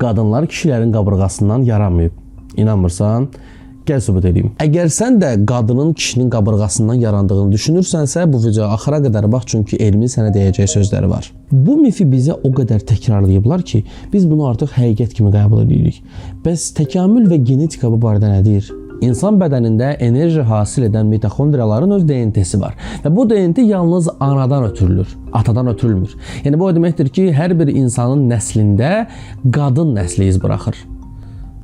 Qadınlar kişilərin qabırğasından yaranmayıb. İnanmırsan? Gəl sübut edeyim. Əgər sən də qadının kişinin qabırğasından yarandığını düşünürsənsə, bu videoya axıra qədər bax, çünki elmin sənə deyəcəyi sözləri var. Bu mifi bizə o qədər təkrarlayıblar ki, biz bunu artıq həqiqət kimi qəbul edirik. Bəs təkamül və genetika bu barədə nə deyir? İnsan bədənində enerji hasil edən mitoxondriyaların öz DNT-si var və bu DNT yalnız anadan ötürülür, atadan ötürülmür. Yəni bu o deməkdir ki, hər bir insanın nəslində qadın nəsli iz buraxır.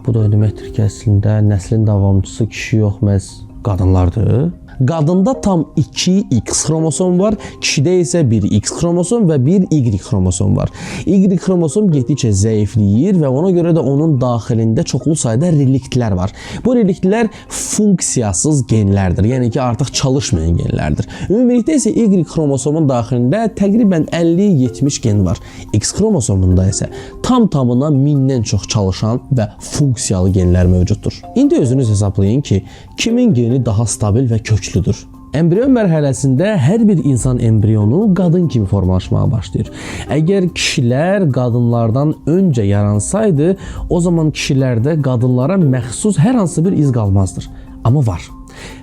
Bu da o deməkdir ki, əslində nəslin davamçısı kişi yox, məhz qadınlardır. Qadında tam 2 X xromosom var, kişidə isə 1 X xromosom və 1 Y xromosom var. Y xromosom getdikcə zəifləyir və ona görə də onun daxilində çoxlu sayda reliktlər var. Bu reliktlər funksiyasız genlərdir, yəni ki, artıq çalışmayan genlərdir. Ümumilikdə isə Y xromosomun daxilində təqribən 50-70 gen var. X xromosomunda isə tam-tamına 1000-dən çox çalışan və funksiyalı genlər mövcuddur. İndi özünüz hesablayın ki, kimin geni daha stabil və köklüdür. Embrion mərhələsində hər bir insan embrionu qadın kimi formalaşmağa başlayır. Əgər kişilər qadınlardan öncə yaransaydı, o zaman kişilərdə qadınlara məxsus hər hansı bir iz qalmazdır. Amma var.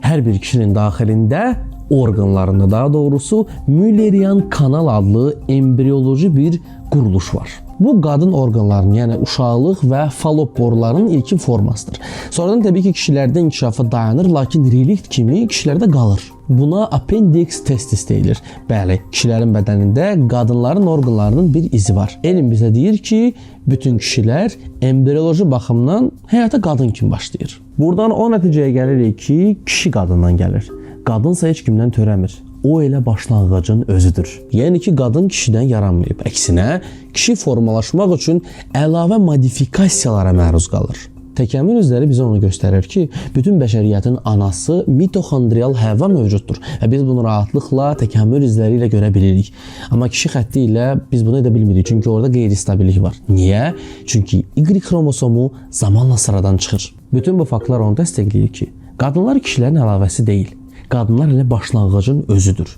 Hər bir kişinin daxilində, orqanlarında daha doğrusu, Müllerian kanal adlı embrioloji bir quruluş var. Bu qadın orqanlarının, yəni uşaqlıq və falop borularının ilkin formasıdır. Sonradan təbii ki, kişilərdə inkişafı dayanır, lakin relikt kimi kişilərdə qalır. Buna appendix testis deyilir. Bəli, kişilərin bədənində qadınların orqanlarının bir izi var. Elm bizə deyir ki, bütün kişilər embrioloji baxımdan həyata qadın kimi başlayır. Buradan o nəticəyə gəlirik ki, kişi qadından gəlir. Qadınsa heç kimdən törəmir. O elə başlanğıcın özüdür. Yəni ki, qadın kişidən yaranmayıb. Əksinə, kişi formalaşmaq üçün əlavə modifikasiyalara məruz qalır. Təkamül izləri bizə onu göstərir ki, bütün bəşəriyyətin anası mitoxondrial Həvva mövcuddur və biz bunu rahatlıqla təkamül izləri ilə görə bilirik. Amma kişi xətti ilə biz bunu edə bilmirik, çünki orada qeyri-stabillik var. Niyə? Çünki Y xromosomu zamanla sıradan çıxır. Bütün bu faktlar onu təsdiqləyir ki, qadınlar kişilərin əlavəsi deyil. Qadınlar elə başlanğıcın özüdür.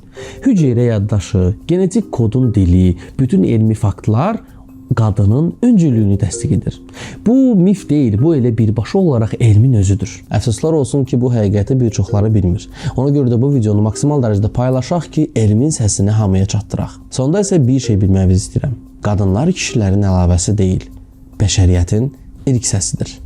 Hüceyrə yaddaşı, genetik kodun dili, bütün elmi faktlar qadının öncülüyünü təsdiq edir. Bu mif deyil, bu elə birbaşa olaraq elmin özüdür. Əfsuslar olsun ki, bu həqiqəti bir çoxları bilmir. Ona görə də bu videonu maksimal dərəcədə paylaşaq ki, elmin səsini hamıya çatdıraq. Sonda isə bir şey bilməyinizi istəyirəm. Qadınlar kişilərin əlavəsi deyil, bəşəriyyətin ilk səsidir.